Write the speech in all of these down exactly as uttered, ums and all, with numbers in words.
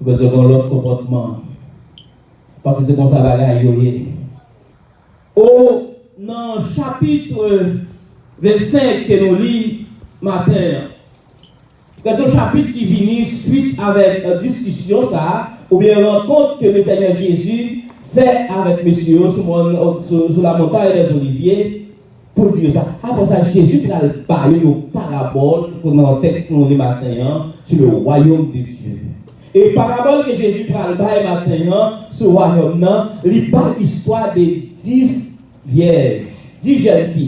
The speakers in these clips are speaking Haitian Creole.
Ou bezwen gen yon lòt konpòtman. Paske se konsa bagay yo ye. O, nan chapit vennsenk ke nou li maten an, se yon chapit ki vini swit avèk, eh, diskisyon sa a, oubyen rankont ke Lesenyè Jezi fè avèk mesye yo sou mòn, sou, sou la montagne des Oliviers, pou l di yo sa. Apre sa, Jezi pral ba yo yon parabòl, nan tèks nou li maten an, sur le royaume de Dieu. E parabòl ke Jezi pral bay maten an sou wayòm nan, li bay istwa de dis vyèj, dis jèn fi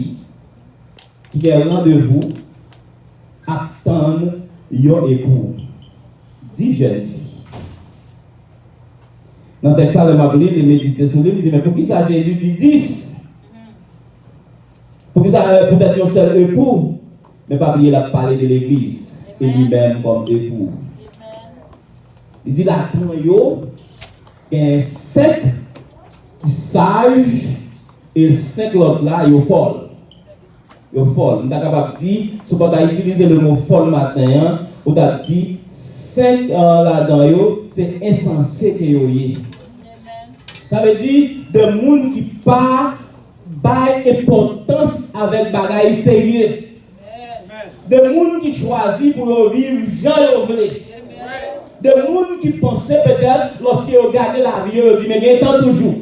ki gen randevou ap tann yon epou. Dis jèn fi. Nan tèks la, lè m ap li, li medite sou li, m di, men poukisa Jezi di dis? Poukisa, eh, poutèt yon sèl epou? Men pa bliye, l ap pale de legliz, e li menm kòm epou. Li di, ladan yo, gen senk ki saj, e senk lòt la, yo fòl. Yo fòl. M ta kapab di, si w pa ta itilize le mo fòl maten an, ou t ap di, senk, eh, ladan yo, se ensanse ke yo ye. Sa vle di, de moun ki pa bay enpòtans avèk bagay serye. De moun ki chwazi pou yo viv jan yo vle. De moun ki panse petèt, lòske yo gade lavi yo, yo di, men gen tan toujou.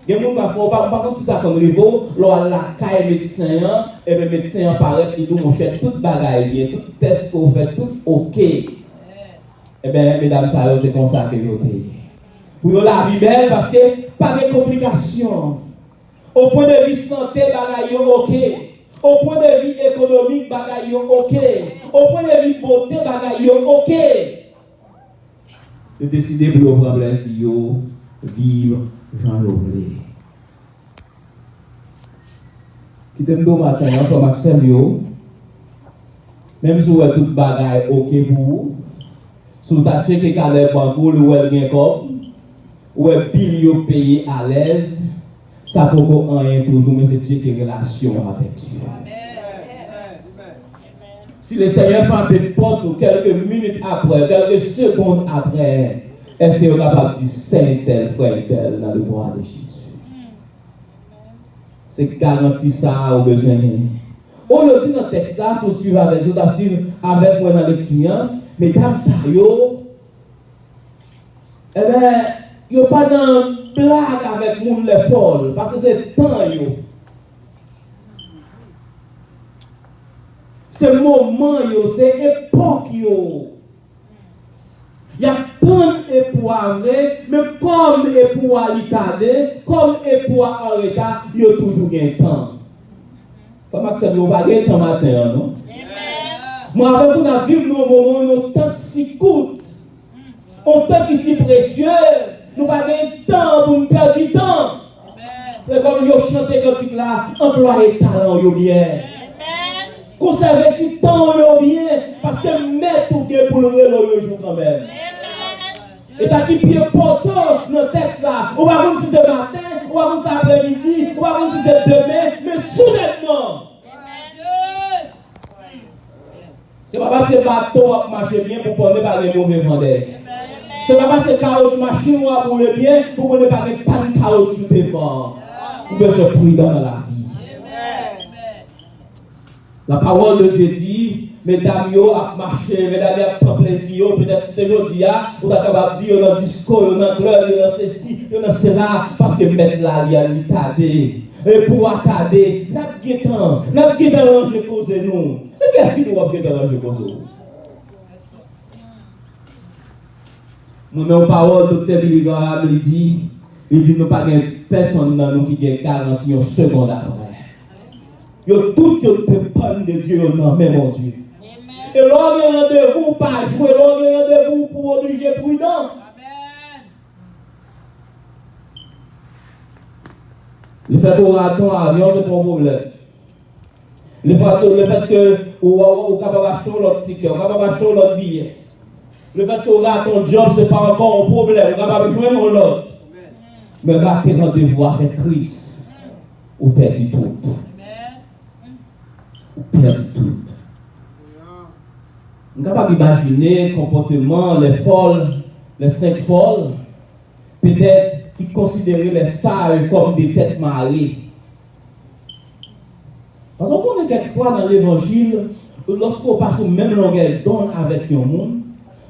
Gen moun pafwa, ou pa, ou pa konn si sa konn rive w, lè w al lakay medsen an, ebyen medsen an parèt, li di w, monchè, tout bagay byen, tout tès ke w fè, tout oke. Ebyen, medam sa yo, se konsa ke yo te ye. Pou yo lavi bèl, paske pa gen konplikasyon. O pwen de vi sante, bagay yo oke. O pwen de vi ekonomik, bagay yo oke. O pwen de vi bote, bagay yo oke. Yo deside pou yo pran plezi yo, viv jan yo vle. Kite m di w maten an, frè m ak sè m yo, menm si w wè tout bagay oke pou ou, si w ta tcheke kalè bank ou, ou wè l gen kòb, ou wè bil yo peye alèz, sa poko anyen toujou, men se tcheke relasyon w avèk Dye. Si Lesenyè frape pòt ou kèlke minit apre, kèlke segonn apre, èske yo kapab di sè entèl, frè entèl, dans le bras de Jésus? Se garanti sa a ou bezwen genyen. O, yo di nan tèks la, si w swiv avèk, si w ta swiv avèk mwen nan lekti an, medam sa yo, ebyen, yo pa nan blag avèk moun lè fòl, paske se tan yo. Se moman yo, se epòk yo. Y ap tann epou a vre, men kòm epou a li tade, kòm epou a anreta, yo toujou gen tan. Frè m ak sè m yo, pa gen tan maten an, non. Mwen avèk ou n ap viv nan yon moman, yon tan ki si kout, yon tan ki si presye, nou pa gen tan pou n pèdi tan. Se kòm yo chante kantik la, anplwaye talan w yo byen. Konsève ti tan w yo byen, paske mèt ou gen pou l rele w yon jou kanmenm. E sa ki pi enpòtan nan tèks la, ou pa konn si se maten, ou pa konn si se aprèmidi, ou pa konn si se demen, men soudènman. Se pa paske bato w ap mache byen pou konnen pa gen move van dèyè. Se pa paske kawotchou machin ou ap woule byen pou konnen pa gen pàn kawotchou devan. Ou bezwen pridan nan lavi. La parole de Dieu dit, medam yo ap mache, medam yo ap pran plezi yo, petèt si te jodi a, ou ta kapab di yo nan disko, yo nan klèb, yo nan sesi, yo nan sela, paske mèt la li a li tade. Epou a tade, n ap gentan, n ap gentan ranje koze nou. Men kiyès ki di w ap gentan ranje koze w? Mwen, men yon pawòl Doktè Billy Graham, li di, li di nou pa gen pèsonn nan nou ki gen garanti yon segonn apre. Yo tout yo depann de Dye, yo nan men Bondye. E lè w gen randevou, ou pa jwe, lè w gen randevou, ou pou oblije pridan. Lefèt ou rate yon avyon, se pa yon pwoblèm. Lefèt, lefèt ke ou, ou, ou kapab achte yon lòt tikè, ou kapab achte yon lòt biyè. Lefèt ke ou rate yon djòb, se pa ankò yon pwoblèm, ou kapab jwenn yon lòt. Men rate randevou avèk Kris, ou pèdi tout. Ou pèdi tout. Nou kapab imajine konpòteman lè fòl, lè senk fòl, petèt ki konsidere lè saj kòm de tèt mare. Paske w konnen kèk fwa nan levanjil, lòske w pa sou menm longè dond avèk yon moun,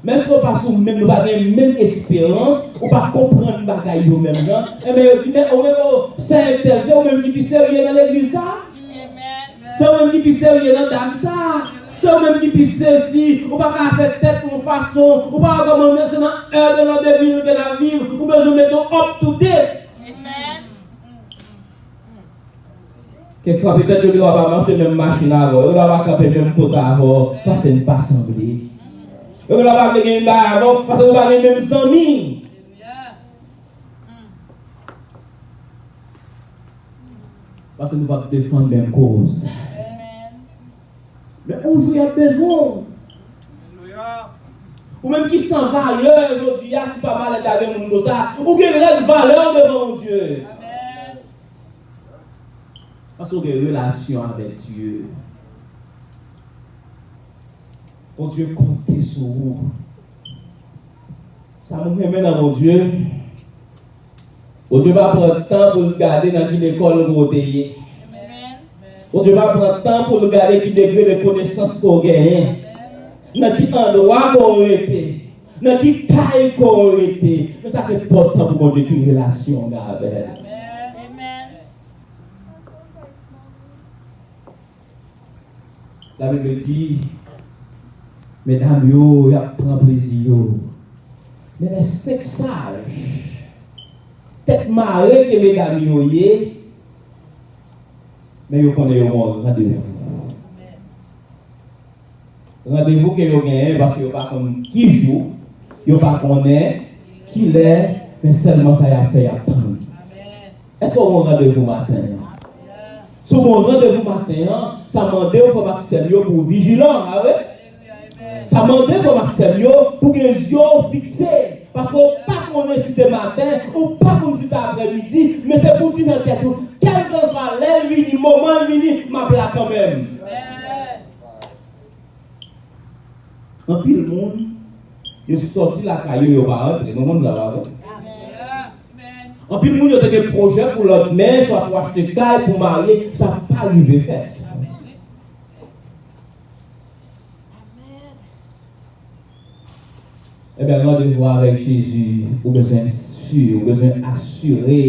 men si w pa sou menm, nou pa gen menm esperans, ou pa konprann bagay yo menm jan, enben yo di, men ou menm, o, sè entèl, se ou menm ki pi serye nan legliz sa? Se ou menm ki pi serye nan dam sa? Se ou menm ki pi sesi, ou pa ka fè tèt yon fason, ou pa wè kòman se nan ère de l'an deux mille ke n ap viv, ou bezwen mete w up to date. Kèk fwa, petèt, yo genlè pa mache menm machin avè w, yo genlè pa kanpe menm kote avè w, paske n pa sanble. Yo genlè pa vle gen bagay avè w, paske nou pa gen menm zanmi. Paske nou p ap defann menm koz. Men yon jou, y ap bezwen w. Ou menm ki san valè jodi a, si pa malèt la gen moun konsa, ou gen rèl valè w devan Bondye. Paske w gen relasyon avèk Dye. Bondye konte sou ou. Sa mwen renmen nan Bondye, Bondye pa pran tan pou l gade nan ki lekòl ke w te ye. Bondye pa pran tan pou l gade ki degre de konesans ke w genyen, nan ki andwa ke w rete, nan ki kay ke w rete. Men sa ki enpòtan pou Bondye, ki relasyon w gen avè l. Labib di, medam yo, y ap pran plezi yo. Men lè senk saj, tèt mare ke medam yo ye, men yo konnen yo gen yon randevou. Randevou ke yo genyen, paske yo pa konn ki jou, yo pa konnen ki lè, men sèlman sa y ap fè, y ap tann. Èske w gen yon randevou maten an? Si w gen yon randevou maten an, sa mande w, frè m ak sè m yo, pou w vijilan, pa vre? Sa mande, frè m ak sè m yo, pou w gen zye w fikse. Paske w pa konnen si demen maten, ou pa konn si se aprèmidi, men se pou w di nan tèt ou, kèlkanswa lè l vini, moman l vini, m ap la kanmenm. Anpil moun, yo sòti lakay yo, yo pa rantre. Nou konn sa, pa vre? Anpil moun, yo te gen pwojè pou lòt, men swa pou achte kay, pou marye, sa pa rive fèt. Ebyen, randevou avèk Jezi, ou bezwen si, ou bezwen asire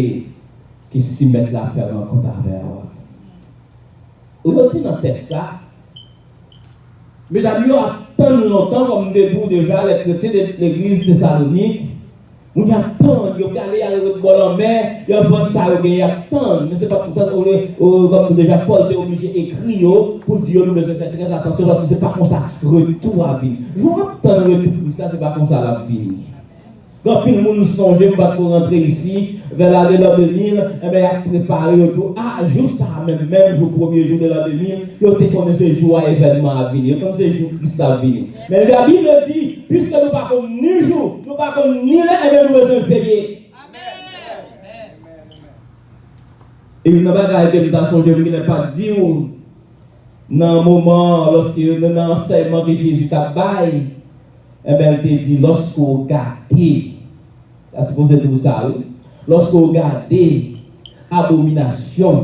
ke si Mèt la fè rankont avè w. Ou yo di nan tèks la, medam yo ap tann lontan, kòm m te di w deja, lè kretyen de legliz Tesalonik, moun y ap tann, yo prale y al ret bò lanmè, y ap vann sa yo genyen, y ap tann. Men se pa konsa, olye, o, kòm m di w deja, Pòl te oblije ekri yo pou l di yo nou bezwen fè trè atansyon, paske se pa konsa retou a vini. Jou w ap tann retou Kris la, se pa konsa l ap vini. Gen anpil moun, m sonje m pa t ko rantre isi, vè lane l'an de mil, enben, y ap prepare yo tou. A, jou sa a menm, menm jou, premye jou de l'an de mil, yo te konnen se jou a evènman ap vini. Yo konn se jou Kris la ap vini. Men Labib di, piske nou pa konn ni jou, nou pa konn ni lè, enben, nou bezwen veye. E youn nan bagay ke m ta sonje, m genlè pa t di w, nan moman, lòske yo nan ansèyman ke Jezi t ap bay, enben, l te di, lòske w gade, ta sipoze di w sa, wi. Lòske w gade abominasyon